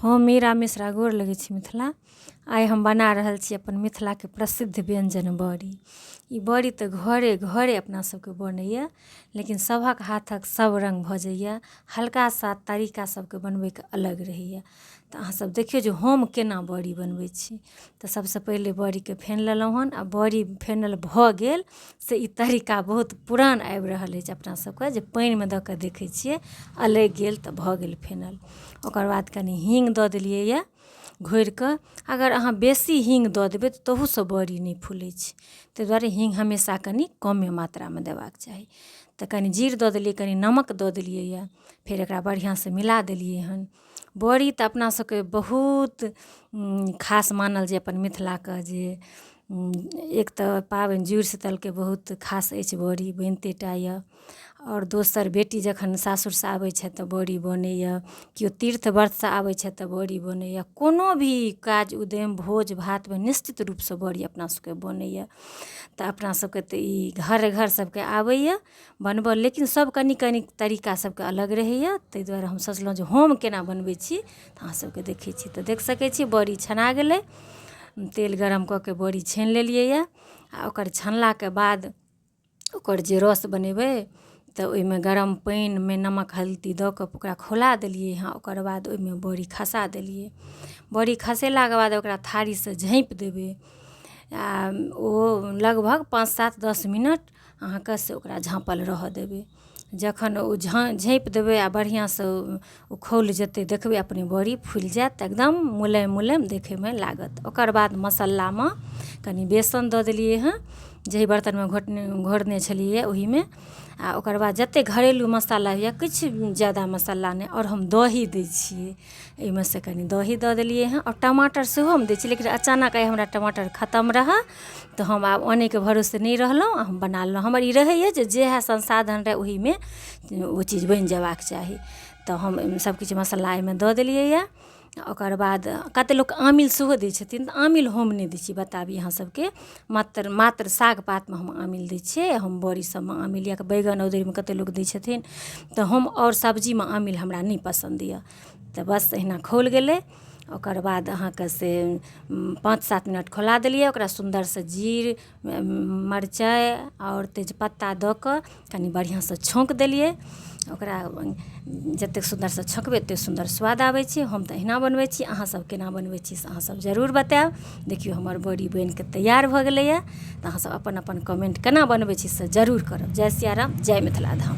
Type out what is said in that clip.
हम मीरा मिश्रा गोर लगै छी मिथिला। आइ हम बना रहल छी अपन मिथिलाके प्रसिद्ध व्यञ्जन बड़ी। ई बड़ी तऽ घरे घरे अपना सबके बनैए, लेकिन सभक हाथक सब रङ्ग भऽ जाइए, हल्का सा तरीका सबके बनबैके अलग रहैए। तऽ अहाँ सब देखियौ जे हम केना बड़ी बनबै छी। तऽ सबसँ पहिले बड़ीके फेन लेलहुँ हन, आ बड़ी फेनल भऽ गेल से ई तरीका बहुत पुरान आबि रहल अछि अपना सबके, जे पानिमे दऽ कऽ देखै छियै अलगि गेल तऽ भऽ गेल फेनल। ओकर बाद कनि हीङ्ग दऽ देलियै यऽ घोरिकऽ। अगर अहाँ बेसी हीङ्ग दऽ देबै तऽ तहूसँ बड़ी नहि फूलै छै, ताहि दुआरे हीङ्ग हमेशा कनि कमे मात्रामे देबाक चाही। तऽ कनि जीर दऽ देलियै, कनि नमक दऽ देलियै यऽ, फेर एकरा बढ़िआँसँ मिला देलियै हन। बड़ी तऽ अपना सबके बहुत खास मानल जाइए अपन मिथिलाके, जे एक तऽ पाबनि जुड़शीतलके बहुत खास अछि, बड़ी बनिते टा यऽ। आओर दोसर बेटी जखन सासुरसँ आबै छथि तऽ बड़ी बनैए, केओ तीर्थ व्रतसँ आबै छथि तऽ बड़ी बनैए, कोनो भी काज उद्यम भोज भातमे निश्चित रूपसँ बड़ी अपना सबके बनैए। तऽ अपना सबके तऽ ई घर घर सबके आबैए बनबऽ, लेकिन सब कनि कनि तरीका सबके अलग रहैए। ताहि दुआरे हम सोचलहुँ जे हम केना बनबै छी तऽ अहाँ सबके देखै छी। तऽ देख सकै छी बड़ी छना गेलै, तेल गरम कऽ के बड़ी छानि लेलियै यऽ। आ ओकर छनलाके बाद ओकर जे रस बनेबै तऽ ओहिमे गरम पानिमे नमक हल्दी दऽ कऽ ओकरा खौला देलियै हँ। ओकर बाद ओहिमे बड़ी खसा देलियै। बड़ी खसेलाके बाद ओकरा थारीसँ झाँपि देबै, आ ओ लगभग 5 7 10 मिनट अहाँके से ओकरा झाँपल रहऽ देबै। जखन ओ झाँपि देबै आ बढ़िआँसँ ओ खौल जेतै, देखबै अपने बड़ी फुलि जायत, एकदम मुलायम मुलायम देखैमे लागत। ओकर बाद मसल्लामे कनि बेसन दऽ देलियै हँ, जाहि बर्तनमे घोरने छलियै ओहिमे। आ ओकर बाद जतेक घरेलू मसाला होइए, किछु ज्यादा मसाला नहि, आओर हम दही दै छियै, एहिमे से कनि दही दऽ देलियै हँ। आओर टमाटर सेहो हम दै छियै, लेकिन अचानक आइ हमरा टमाटर खतम रहए तऽ हम आब अनैके भरोसे नहि रहलहुँ, हम बना लेलहुँ। हमर ई रहैए जे जएह संसाधन रहए ओहिमे ओ चीज बनि जेबाक चाही। तऽ हम सबकिछु मसल्ला एहिमे दऽ देलियै यऽ। ओकर बाद कतेक लोक आमिल सेहो दै छथिन, तऽ आमिल हम नहि दै छी, बताबी अहाँ सबके। मात्र मात्र साग पातमे हम आमिल दै छियै, हम बड़ी सबमे आमिल या बैगन अदौरीमे कतेक लोक दै छथिन, तऽ हम आओर सब्जीमे आमिल हमरा नहि पसन्द यऽ। तऽ बस एहिना खौल गेलै। ओकर बाद अहाँके से 5 7 मिनट खौला देलियै ओकरा, सुन्दरसँ जीर मरचाइ आओर तेजपत्ता दऽ कऽ कनि बढ़िआँसँ छौँक देलियै ओकरा। जतेक सुन्दरसँ छौँकबै ओतेक सुन्दर स्वाद आबै छै। हम तऽ अहिना बनबै छी, अहाँसब केना बनबै छी से अहाँसब जरूर बतायब। देखियौ हमर बड़ी बनिकऽ तैयार भऽ गेलैए। तऽ अहाँसब अपन अपन कमेन्ट केना बनबै छी से जरूर करब। जय सियाराम, जय मिथिला धाम।